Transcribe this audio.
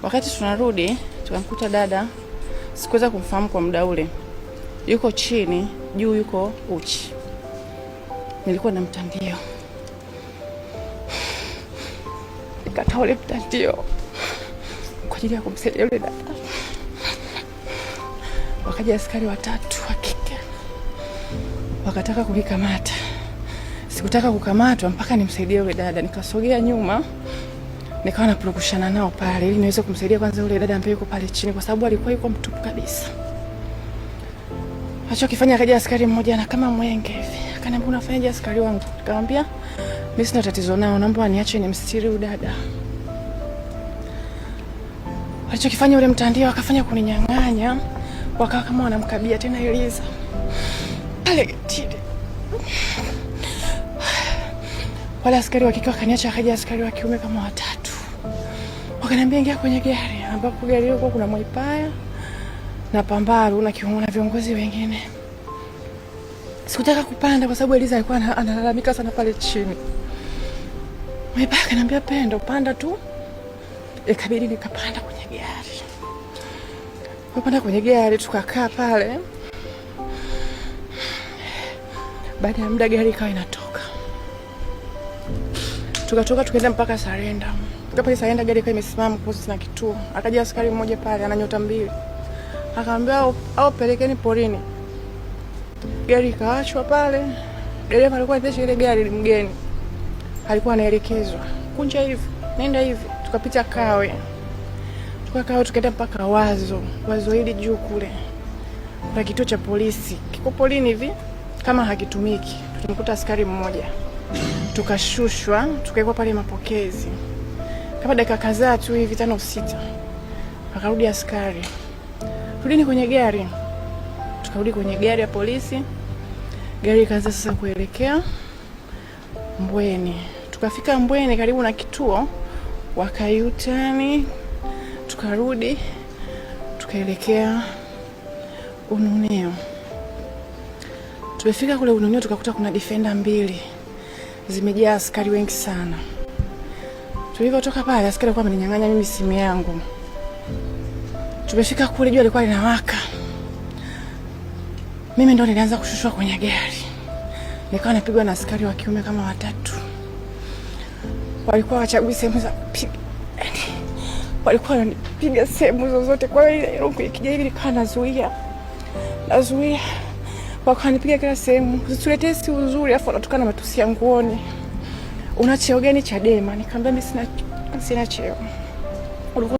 Wakati tunarudi tukamkuta dada, sikuweza kumfahamu kwa muda ule, yuko chini, juu yuko uchi. Nilikuwa na mtandio, nikatoa ule mtandio kwa ajili ya kumsaidia yule dada. Wakaja askari watatu wa kike wakataka kunikamata. Sikutaka kukamatwa mpaka nimsaidie yule dada. Nikasogea nyuma nikawa napurukushana nao pale ili niweze kumsaidia kwanza yule dada ambaye yuko pale chini, kwa sababu alikuwa yuko mtupu kabisa. Alichokifanya, akaja askari mmoja na kama mwenge hivi, akaniambia, "Unafanyaje askari wangu?" Nikamwambia, "Mimi sina tatizo nao, naomba niache nimstiri huyu dada." Walichokifanya, ule mtandio akafanya kuninyang'anya, wakawa kama wanamkabia tena Eliza pale getini. Wale askari wa kike wakaniacha, akaja askari wa kiume kama watatu, wakaniambia, "Ingia kwenye gari," ambapo gari hilo kuna Mwaipaya na Pambalu na na viongozi wengine. Sikutaka kupanda kwa sababu Eliza alikuwa analalamika sana pale chini. Mwaipaya akaniambia, "Pendo, panda tu." Ikabidi nikapanda kwenye gari. Kupanda kwenye gari tukakaa pale. Baada ya muda gari ikawa inatoka. Tukatoka tukaenda mpaka Selander. Fika pale Selander, gari ikawa imesimama kuhusu na kituo. Akaja askari mmoja pale ana nyota mbili. Akaambia, "Au pelekeni porini." Gari ikaachwa pale. Dereva alikuwa anaendesha ile gari ni mgeni. Alikuwa anaelekezwa. Kunja hivi, nenda hivi. Tukapita Kawe. Tukakaa Kawe tukaenda mpaka Wazo. Wazo hili juu kule. Kuna kituo cha polisi. Kiko polini hivi kama hakitumiki. Tulimkuta askari mmoja. Tukashushwa, tukawekwa pale mapokezi. Kama dakika kadhaa tu hivi, tano sita. Akarudi askari. "Rudini kwenye gari." Tukarudi kwenye gari ya polisi. Gari ikaanza sasa kuelekea Mbweni. Tukafika Mbweni karibu na kituo, wakayutani, tukarudi, tukaelekea Ununio. Tumefika kule Ununio tukakuta kuna Defender mbili zimejaa askari wengi sana. Tulivyotoka pale, askari alikuwa ameninyang'anya mimi simu yangu. Tumefika kule, jua lilikuwa linawaka. Mimi ndo nilianza kushushwa kwenye gari, nikawa napigwa na askari wa kiume kama watatu. Walikuwa wachagui sehemu za kupiga, yani walikuwa wananipiga sehemu zozote. Kwa hiyo ile rungu ikija hivi nikawa nazuia, nazuia, wakanipiga kila sehemu. "Usituletee si uzuri," afu wanatoka na matusi ya nguoni. "Una cheo gani Chadema?" Nikamwambia, "Mimi sina cheo."